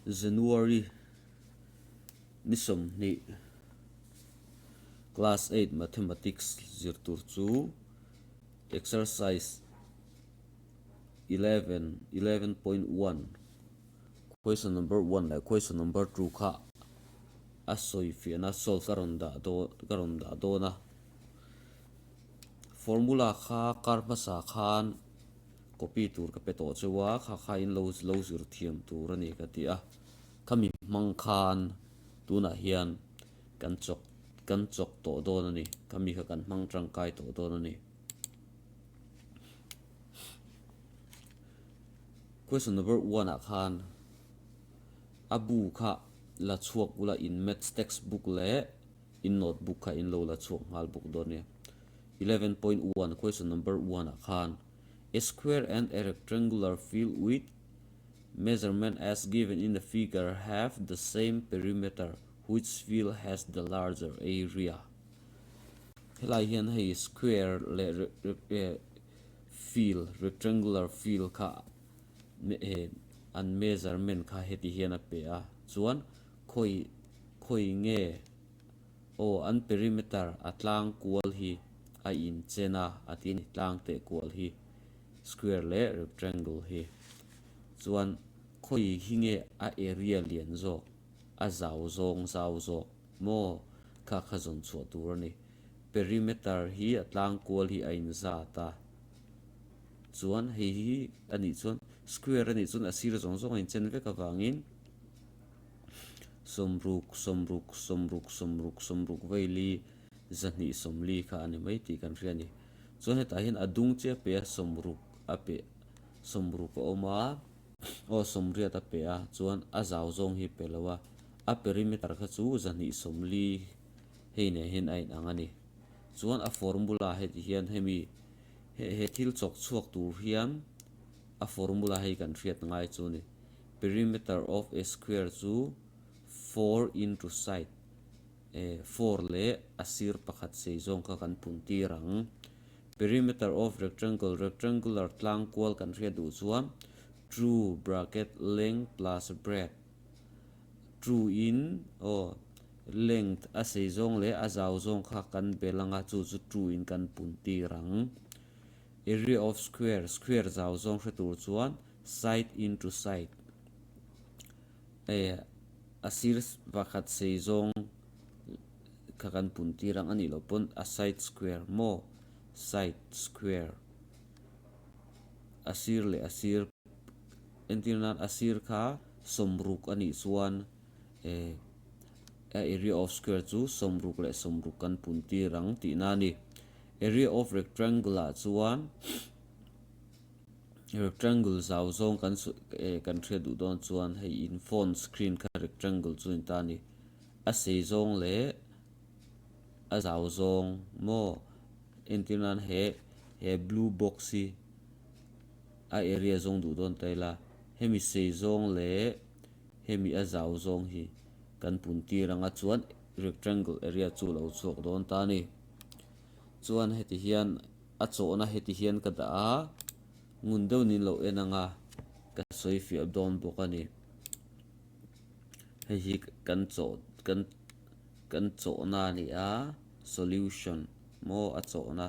January ni 20 Class 8 Mathematics zir tur chu Exercise 11 11.1 Question number 1 leh Question number 2 kha a sawi fiahna solve ka rawn dah dawn ka rawn dah dawn a. Formula kha kar hmasa khan copy tur ka pe tawh cheu a, kha kha in lo lo zir thiam tur a ni ka ti a. Khami hmang khan tunah hian kan chawk kan chawk tawh dawn a ni. Khami kha kan hmang tangkai tawh dawn a ni. Question number one ah khan a bu kha la chhuak ula in maths textbook leh in notebook kha in lo la chhuak nghal bawk dawn nia. 11.1 Question number 1 ah khan A square and a rectangular field with measurement as given in the figure have the same perimeter which field has the larger area? Helai hian hei square leh field rectangular field kha an measurement kha heti hian a pe a chuan khawi khawi nge Aw, an perimeter a tlang kual hi a inchen a, a ti a ni, tlang teh kual hi, square leh rectangle hi. Chuan khawi hi nge a area lian zawk, a zau zawng zau zawk maw kha kha zawn chhuah tur a ni. Perimeter hi a tlang kual hi a inzat a, chuan hei hi a nih chuan square a nih chuan a sir zawng zawng a inchen vek avangin, Sawmruk, sawmruk, sawmruk, sawmruk, sawmruk veili zahnih sawmli kha a ni mai tih kan hria a ni. Chuan hetah hian a dung chiah pe a, sawmruk a pe, sawmruk a awm a, aw sawmriat a pe a, chuan a zau zawng hi pe lo a, a perimeter kha chu zahnih sawmli hei nen hian a inang a ni. Chuan a formula heti hian hemi he he thil chawk chhuak tur hian a formula hei kan hriat ngai chu a ni. Perimeter of a square chu four into side eh four leh a sir pakhat sei zawng kha kan pun tir ang. Perimeter of rectangle rectangular tlang kual kan hriat duh chuan two bracket length plus breadth two in aw length a sei zawng leh a zau zawng kha kan bel anga chu chu two in kan pun tir ang. Area of square square zau zawng hre tur chuan Side into side eh a sir pakhat sei zawng kha kan pun tir ang a nih loh pawn a side square maw side square a sir leh a sir entir nan a sir kha sawmruk a nih chuan eh a area of square chu sawmruk leh sawmruk kan pun tir ang tihna a ni area of rectangle ah chuan. Rectangle zau zawng kan eh kan hriat duh dawn chuan hei in phone screen kha rectangle chu a ni ta a ni. A sei zawng leh a zau zawng maw entir nan he he blue box hi a area zawng duh dawn ta ila hemi sei zawng leh hemi a zau zawng hi kan pun tir anga chuan rectangle area chu a lo chhuak dawn ta a ni. Chuan heti hian. A chawhna heti hian ka dah a, ngun deuh nin lo en anga ka sawi fiah dawn bawk a ni. Hei hi kan chawh kan kan chawhna a ni a, solution maw a chawhna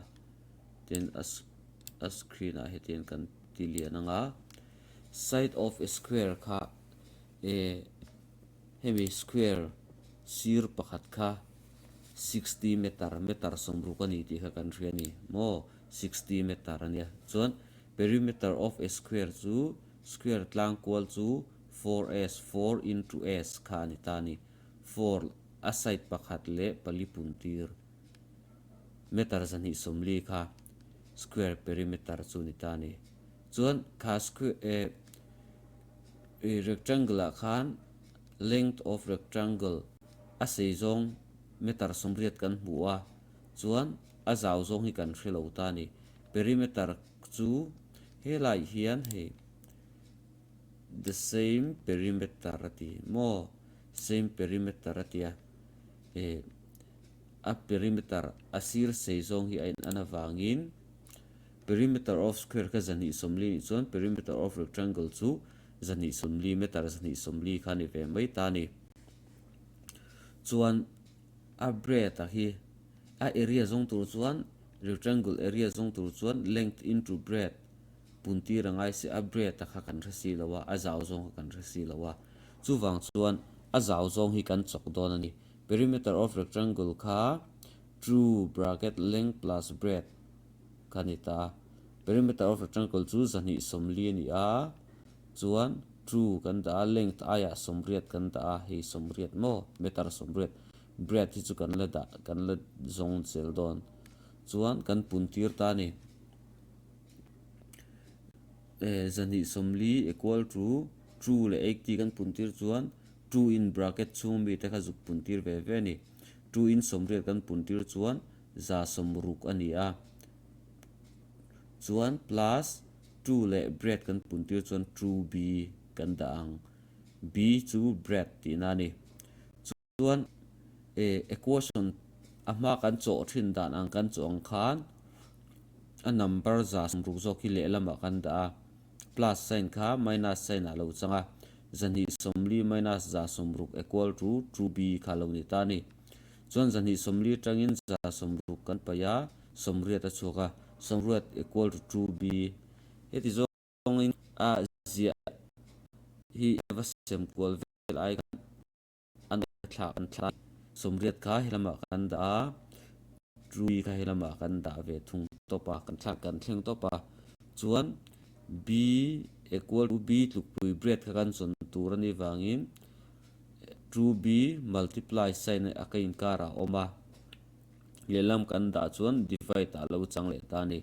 tin a a screen ah hetiang kan ti lian anga side of a square kha eh Hemi square sir pakhat kha 60 meter, meter sawmruk a ni tih kha kan hria a ni maw? 60 meter a nia. Chuan perimeter of a square chu square tlang kual chu 4s, four into s kha a ni ta a ni. Four a side pakhat leh pali pun tir meter zahnih sawmli kha square perimeter chu a ni ta a ni. Chuan kha square eh. Ih rectangle ah khan length of rectangle a sei zawng meter sawmriat kan hmu a chuan a zau zawng hi kan hre lo ta a ni perimeter chu helai hian hei the same perimeter a ti maw same perimeter a tia eh a perimeter a sir sei zawng hi a in an avangin. Perimeter of square kha zahnih sawmli nih chuan perimeter of rectangle chu 240 meter 240 kha a ni ve mai ta a ni. Chuan a breadth a hi a area zawng tur chuan rectangle area zawng tur chuan length into breadth pun tir a ngai si a breadth a kha kan hre si lo a a zau zawng kha kan hre si lo a chuvang chuan a zau zawng hi kan chawk dawn a ni perimeter of rectangle kha two bracket length plus breadth kha a ni ta perimeter of rectangle chu 240 a ni a chuan two kan dah a length aiah 80 kan dah a hei 80 maw meter 80 breadth hi chu kan la dah kan la zawng zel dawn chuan kan pun tir ta a ni. 240 equal to two leh 80 kan pun tir chuan two in bracket chhung mi te kha zuk pun tir ve ve a ni. Two in 80 kan pun tir chuan 160 a ni a. Chuan plus two leh breadth kan pun tir chuan two b kan dah ang. B chu breadth tihna a ni. Chuan equation a hma kan chawh thin dan ang kan chawh ang khan a number 160 zawk hi lehlamah kan dah a, plus sign kha minus sign ah lo chang a, 240 minus 160 equal to two b kha lo ni ta a ni. Chuan 240 atangin 160 kan paih a, 80 a chhuak a, 80 equal to two b heti zawngin a ziah hi va sem kual vel ai khan an thla kan thla 80 kha helamah kan dah a tree kha helamah kan dah ve thung tawp a kan thlak kan thleng tawp a chuan b equal to b tlukpui breadth kha kan zawn tur a nih vangin two b multiply sign a ka inkar ah a awm a lehlam kan dah chuan divide ah a lo chang leh ta a ni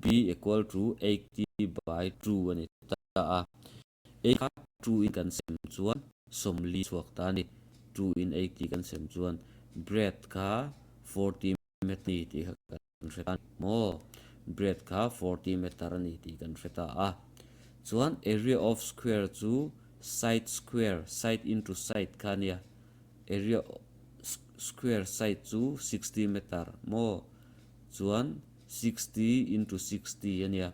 b equal to 80 by 2 a ni ta a. Ei kha two in kan sem chuan 40 chhuak ta a ni. Two in 80 kan sem chuan breadth kha 40 meter a ni tih kha kan hre ta a ni maw? Breadth kha 40 meter a ni tih kan hre ta a. Chuan area of square chu side square, side into side kha a nia. Area square side chu 60 meter maw? Chuan 60 into 60 a nia.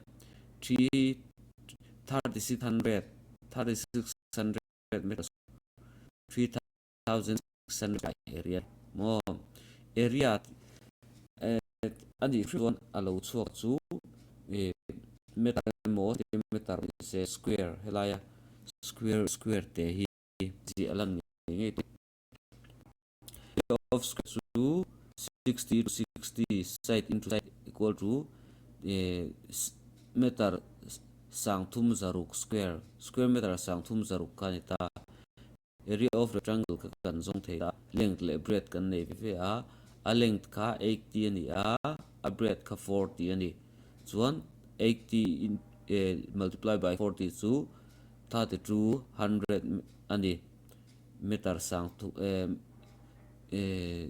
Three 3600 3600 meters 3600 area maw area a nih hrim chuan a lo chhuak chu meter emaw centimeter se square helaia square square te hi ziah lan ngei ngei tur. Of square chu 60 to 60 side into side equal to meter 360 square square meter 360 kha a ni ta. Area of rectangle kha kan zawng thei a, length leh breadth kan nei ve ve a, a length kha 80 a ni a, a breadth kha 40 a ni. Chuan 80 multiply by 40 chu 3200 a ni. Meter sang thu eh eh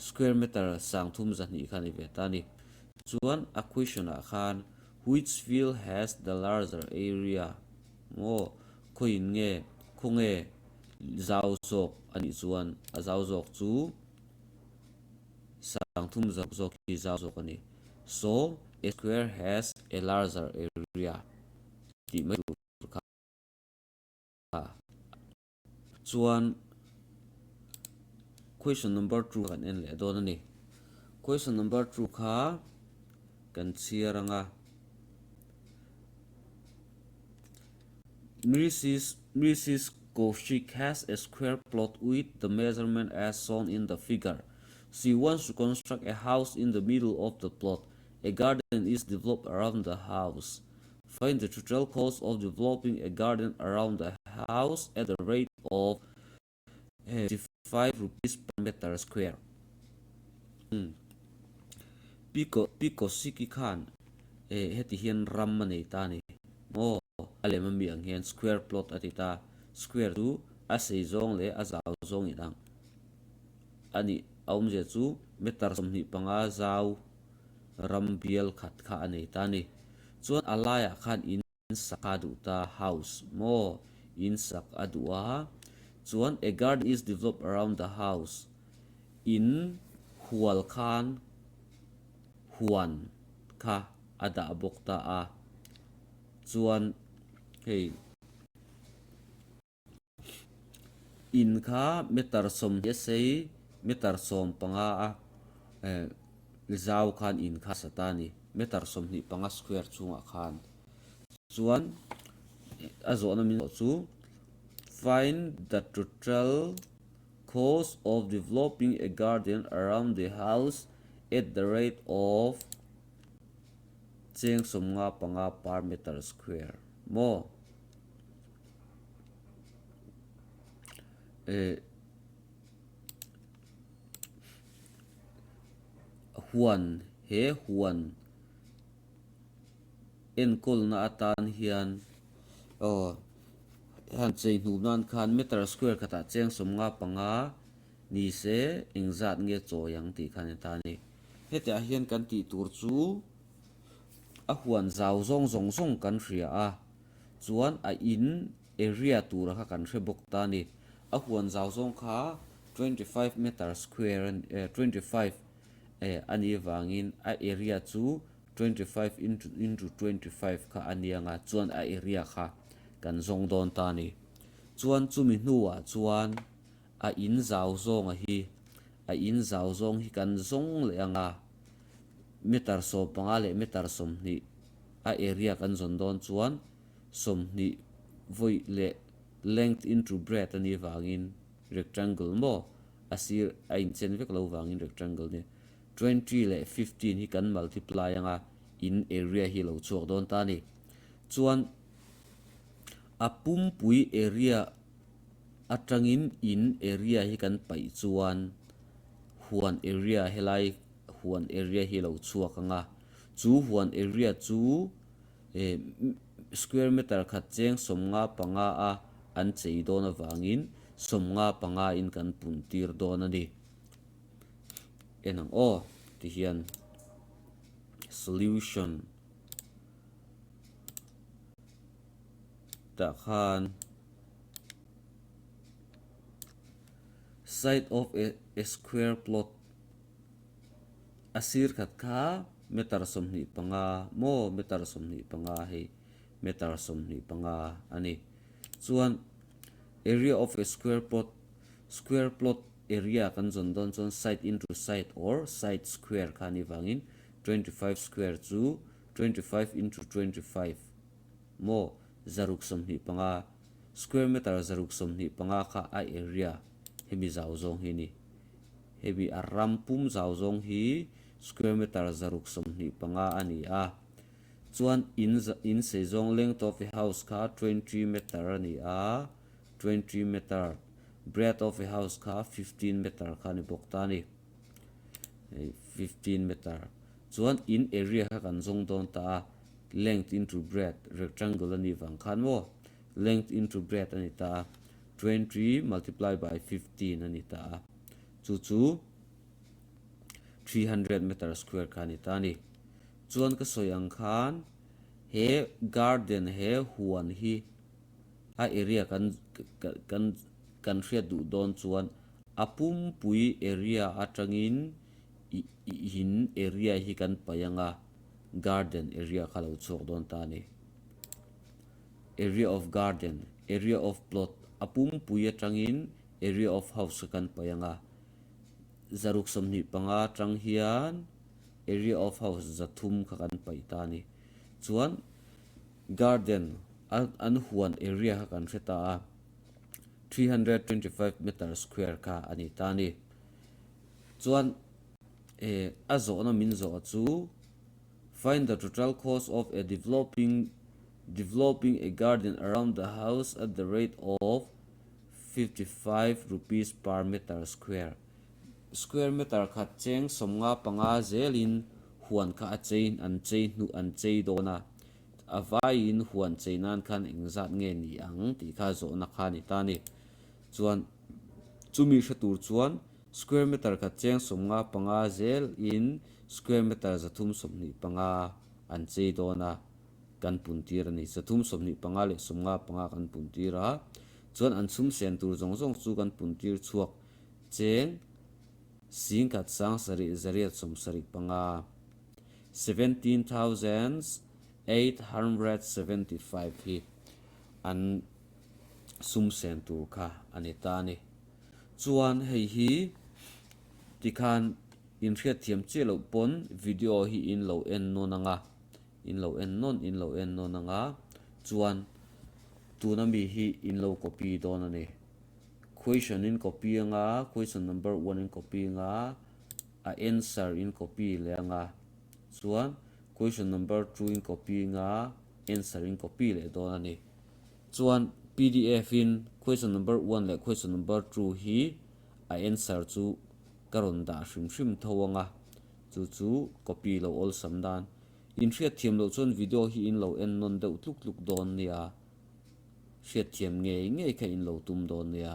square meter 3200 kha a ni ve ta a ni. Chuan a question ah khan which field has the larger area maw khawiin nge khawnge zau zawk a nih chuan a zau zawk chu 3000 zawk hi zau zawk a ni. So a square has a larger area tih mai tur kha. Chuan question number 2 kan en leh dawn a ni. Question number 2 kha kan chhiar anga. Mrs. Mrs. Kaushik has a square plot with the measurement as shown in the figure. She wants to construct a house in the middle of the plot. A garden is developed around the house. Find the total cost of developing a garden around the house at the rate of 55 rupees per meter square. Pi Pi Kosiki khan heti hian ram a nei ta a ni maw? A lem ami ang hian square plot a ti ta. Square chu a sei zawng leh a zau zawng inang a nih. A awmzia chu meter 25 zau ram bial khat kha a nei ta a ni. Chuan a laiah khan in sak a duh ta, house maw in sak a duh a, chuan a garden is developed around the house, in hual khan huan kha a dah bawk ta a, chuan hei. In kha meter sawmhnih a sei, meter 15 a zau khan in kha a sa ta a ni. Meter 25 square chungah khan. Chuan a zawhna min zawh chu Find the total cost of developing a garden around the house at the rate of cheng 55 per meter square maw? Eh huan he huan enkawlna atan hian aw han chei hnu nan khan meter square khatah cheng 55 ni se engzat nge chawi ang tih kha a ni ta a ni. Hetiah hian kan tih tur chu a huan zau zawng zawng zawng kan hria a, chuan a in area tura kha kan hre bawk ta a ni. A huan zau zawng kha 25 meter square 25 a nih vangin a area chu 25 into 25 kha a nia nga chuan a area kha kan zawng dawn ta a ni. Chuan chumi hnuah chuan a in zau zawnga hi a in zau zawng hi kan zawng leh anga meter 15 leh meter 20 a area kan zawn dawn chuan 20 vawi leh length into breadth a nih vangin rectangle maw a sir a inchen vek lo vangin rectangle nia. 20 leh 15 hi kan multiply anga in area hi lo chhuak dawn ta a ni. Chuan a pumpui area atangin in area hi kan paih chuan huan area helai huan area hi lo chhuak anga chu huan area chu eh square meter khat cheng 55 a an chei dawn avangin 55 in kan pun tir dawn a ni. En ang aw ti hian solution tah khan side of a square plot a sir khat kha meter 25 maw meter 25 hei meter 25 a ni chuan area of a square plot square plot Area kan zawn dawn chuan side into side or side square kha a nih vangin 25 square chu 25 into 25 maw 125 square meter 125 kha a area hemi zau zawng hi a ni. Hemi a ram pum zau zawng hi square meter 125 a ni a. Chuan in in sei zawng length of a house kha 20 meter a ni a. 20 meter breadth of a house kha 15 meter kha a ni bawk ta a ni. Hei 15 meter chuan in area kha kan zawng dawn ta a length into breadth rectangle a nih vang khan maw length into breadth a ni ta a 20 multiply by 15 a ni ta a chu chu 300 meter square kha a ni ta a ni. Chuan ka sawi ang khan he garden he huan hi A area kan kan kan hriat duh dawn chuan a pumpui area atangin in area hi kan paih ang a, garden area kha lo chhuak dawn ta a ni. Area of garden, area of plot a pumpui atangin area of house kha kan paih ang a, 125 atang hian area of house 300 kha kan paih ta a ni. Chuan. Garden a an huan area kha kan hre ta a, 325 meter square kha a ni ta a ni. Chuan eh a zawhna min zawh chu Find the total cost of a developing developing a garden around the house at the rate of 55 rupees per meter square. Square meter khat cheng 55 zelin huan kha a chei an chei hnu an chei dawn a. A vaiin huan chei nan khan engzat nge ni ang tih kha zawhna kha a ni ta a ni. Chuan chumi hre tur chuan square meter khat cheng 55 zelin square meter 325 an chei dawn a, kan pun tir a ni. 325 leh 55 kan pun tir a, chuan an chhum sen tur zawng zawng chu kan pun tir chhuak cheng 17,775. 17,875 hi an Sum sen tur kha a ni ta a ni. Chuan hei hi tikhan in hriatthiam chiah loh pawn video hi in lo en nawn ang a, in lo en nawn in lo en nawn ang a, chuan tuna mi hi in lo copy dawn a ni. Question in copy ang a, question number one in copy ang a, a answer in copy leh ang a, chuan question number two in copy ang a, answer in copy leh dawn a ni. Chuan pdf in question number one leh question number two hi a answer chu ka rawn dah hrim hrim tho ang a, chu chu copy lo awlsam dan. In hriatthiam loh chuan video hi in lo en nawn deuh tluk tluk dawn nia, hriatthiam ngei ngei kha in lo tum dawn nia.